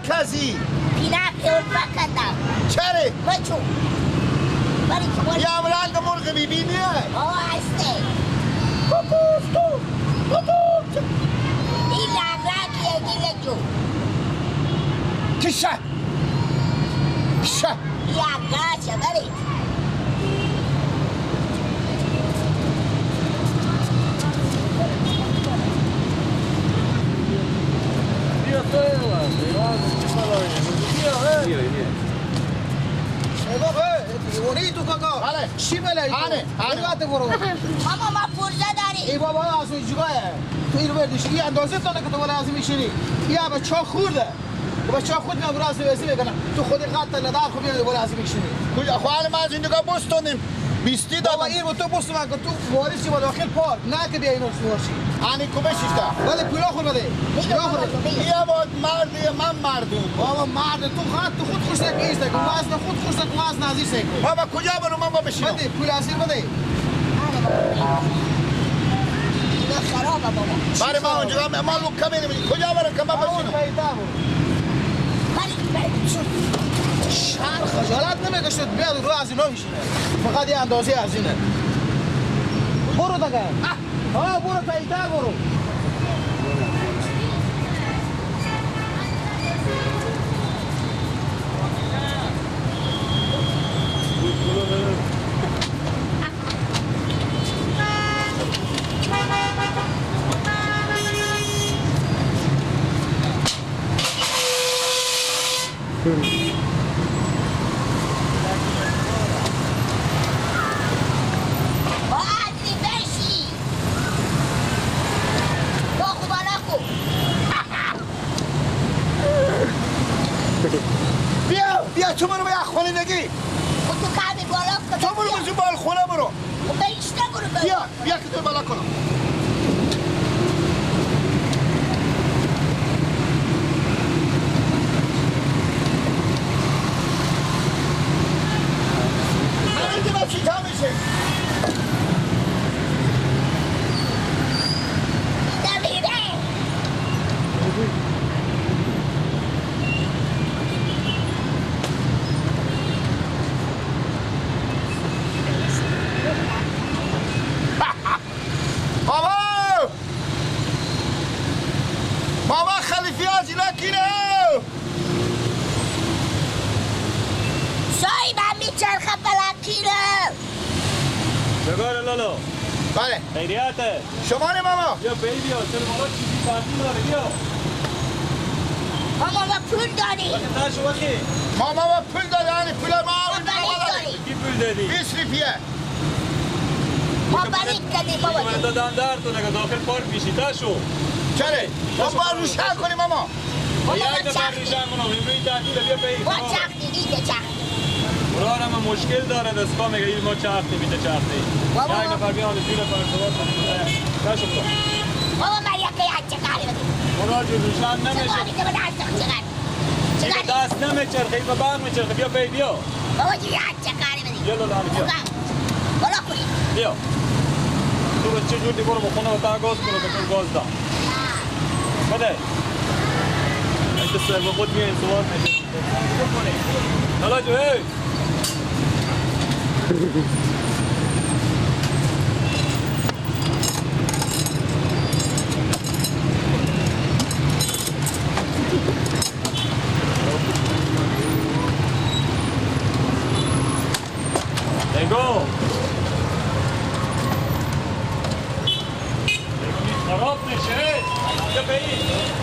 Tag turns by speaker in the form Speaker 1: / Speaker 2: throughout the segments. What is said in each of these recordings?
Speaker 1: کسی
Speaker 2: پینا پیور پکندم
Speaker 1: چره؟
Speaker 2: بچو بری که
Speaker 1: یه رنگ مرغ میبینی؟
Speaker 2: آه هسته این رنگ رنگیه گیلک جو
Speaker 1: کشه کشه
Speaker 2: یه گاچه بری ماما ما پرزه داری
Speaker 3: ای بابا از اون تو اینو بردیش این اندازه تانه که تو بالا از میشینی یه بچه خورده بچه خود میام راز وزی میکنم تو خود قطع ندار خو میام بالا از میشینی
Speaker 1: کجا خواهر ما از این دیگه بستونیم بیستی دادم
Speaker 3: بابا این رو تو بستون که تو وارثی با داخل پارک نه که بیای اینو سوارشی
Speaker 1: انی کو بشیشتا
Speaker 3: ولی پولا خور بده پولا خور بده
Speaker 1: یه بود مردی من مردم
Speaker 3: بابا مرد تو خط تو خود خوش نکیست که وزن خود خوش نک وزن عزیز
Speaker 1: بابا کجا برو من با بشینم
Speaker 3: بده پول اسیر بده
Speaker 2: اینا خرابه بابا
Speaker 1: برای ما اونجا ما لوکا میریم کجا برم که من بشینم
Speaker 3: شهر خجالت نمیکشد بیاد رو از اینا میشینه فقط یه اندازه از اینه برو دیگه ها برو پیدا برو
Speaker 1: بیا تو برو به خونه نگی
Speaker 2: تو کمی بالا کن
Speaker 1: تو برو بزن بالا خونه برو
Speaker 2: بهشته برو
Speaker 1: بیا بیا که تو بالا کنم همین که بچی تا میشه بله
Speaker 4: خیریته
Speaker 1: شما نه ماما
Speaker 4: بیا بیا چرا ماما چیزی تعطیل داره بیا
Speaker 2: ماما ما پول داری
Speaker 1: ماما ما پول داری پول ما
Speaker 4: کی پول دادی
Speaker 1: 20 روپیه
Speaker 2: ما بریک کردیم بابا
Speaker 4: من دادم در تو نگه داخل پارک میشی تاشو
Speaker 1: چرا ما با روشن کنیم ماما
Speaker 4: ما یک نفر روشن کنم این تعطیل بیا بی
Speaker 2: ما چرخ دیدی چرخ
Speaker 4: برادرم مشکل داره دستگاه میگه این ما چرخ نمیده چرخ یک نفر بیان زیر نفر سوار کنیم تاشو برو
Speaker 2: بابا من یک چکاری بده
Speaker 4: برا جو روشن نمیشه چکاری دست نمیچرخه این برق میچرخه بیا بی بیا
Speaker 2: بابا یک چکاری بده
Speaker 4: بیا لالا بیا
Speaker 2: بالا کنی
Speaker 4: بیا تو بچه جور دی برو بخونه و تا گاز کنه به گاز دا بده انت سر به خود میای سوار میشه لالا جو هی نگو خراب میشه بیا به این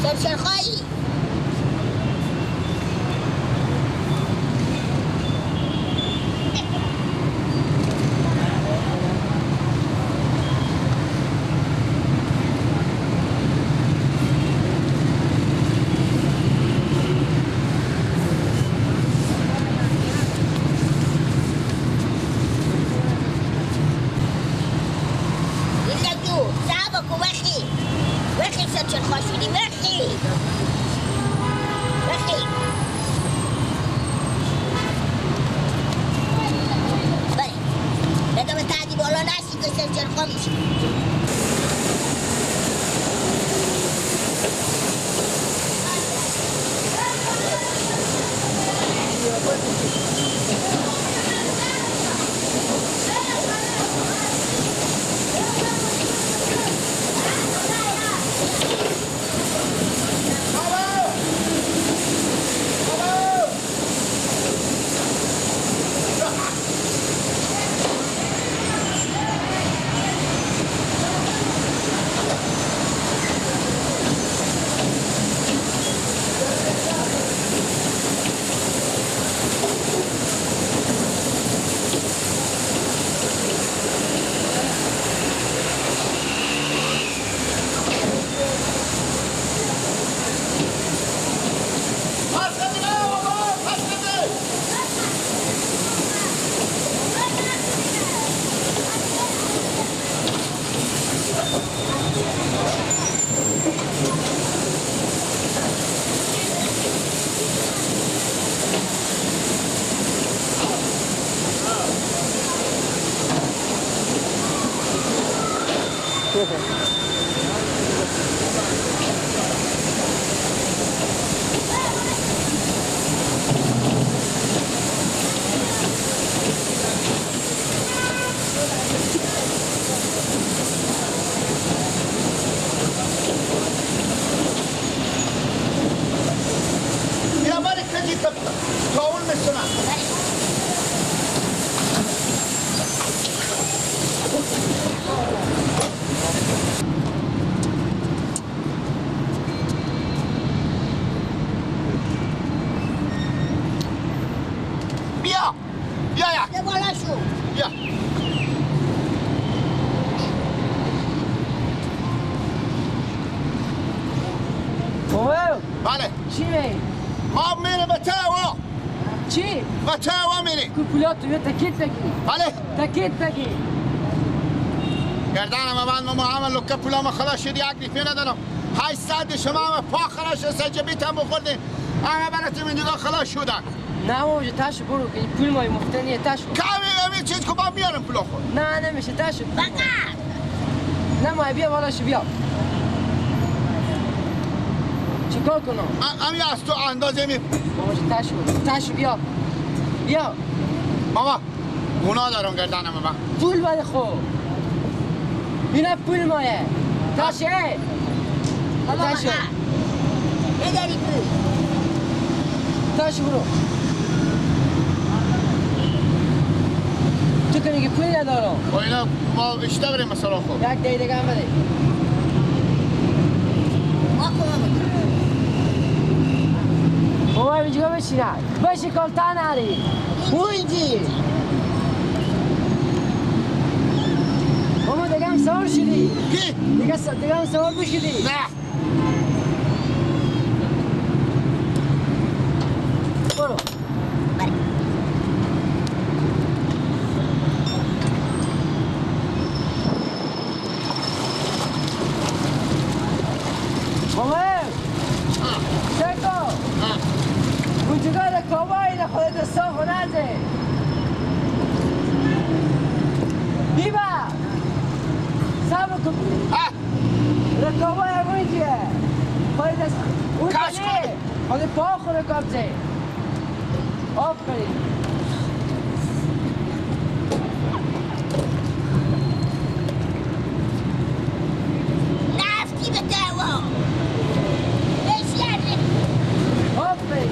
Speaker 2: سرسرخایی
Speaker 5: تکیت بگی.
Speaker 1: بله
Speaker 5: تکیت بگی.
Speaker 1: گردنم من ما عمل لکه پولام خلاص شد یک ریفی ندارم. 800 شما هم پا خلاص شد سجبیت هم بخوردیم. همه براتون این دیگه خلاص شدن.
Speaker 5: نه موجه تاشو برو که پول مای مفتنیه تاشو.
Speaker 1: کمی همین چیز که با میارم پولا خود.
Speaker 5: نه نمیشه تاشو. نه مای بیا بالاشو بیا. چیکار کنم؟
Speaker 1: همین از تو اندازه می.
Speaker 5: موجه تاشو تاشو بیا. بیا.
Speaker 1: بابا گناه دارم گردنم من.
Speaker 5: پول بده خب. اینا پول مایه. تاشه. تاشه.
Speaker 2: نداری پول.
Speaker 5: تاشه برو. تو که میگی پول ندارم.
Speaker 1: با اینا ما بیشتر بریم مثلا خب.
Speaker 5: یک دقیقه هم بده. بابا اینجا بشینه. بشی کالتا نری. اونجی. بابا دیگه هم سوار شدی.
Speaker 1: کی؟
Speaker 5: دیگه هم سوار بشدی.
Speaker 1: نه.
Speaker 5: برو. بابا. سکو. اونجا رکابای خودت صاف نده. بیبا. صبر کن. رکابای اونجا. خودت اون
Speaker 1: کاش کن.
Speaker 5: خود پا خود رکاب زه. آفرین.
Speaker 2: نفتی به دعوا. ايش يعني؟
Speaker 5: آفرین.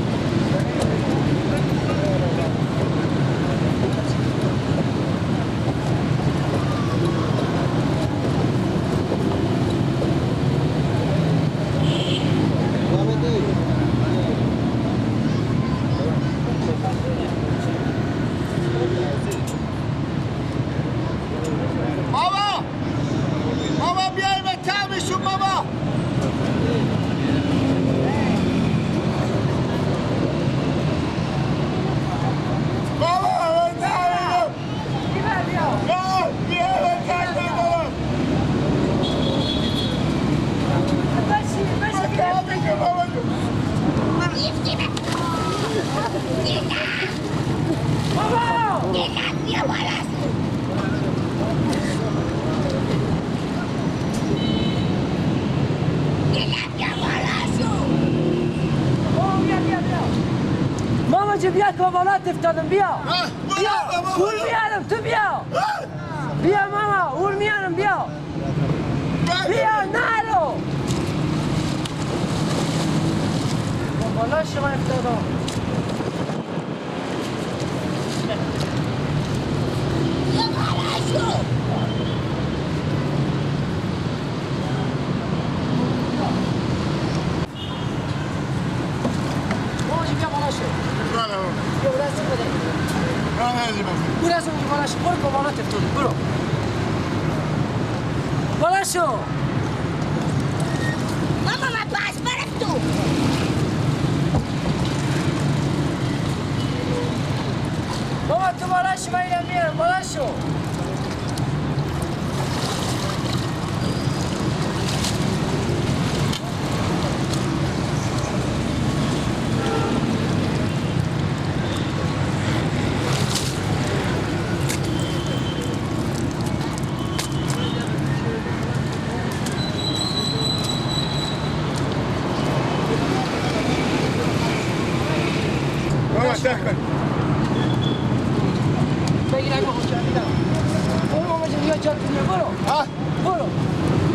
Speaker 5: ماما جی بیا که بالا افتادم بیا بیا اول میارم تو بیا بیا ماما اول میارم بیا بیا نرو بالا شما افتادم ماما جی بیا بالا شو برو بالا افتادی برو بالا شو
Speaker 2: ماما ما تو از برم تو
Speaker 5: بابا تو بالا شو من اینم میارم بالا شو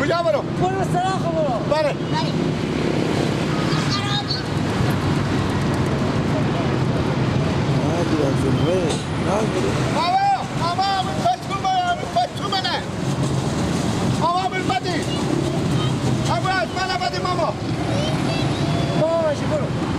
Speaker 1: کجا برو؟
Speaker 5: برو سراخ برو.
Speaker 1: بله. بابا بابا منه. بابا بالبدی. ابو از من بدی ماما.
Speaker 5: ماما برو.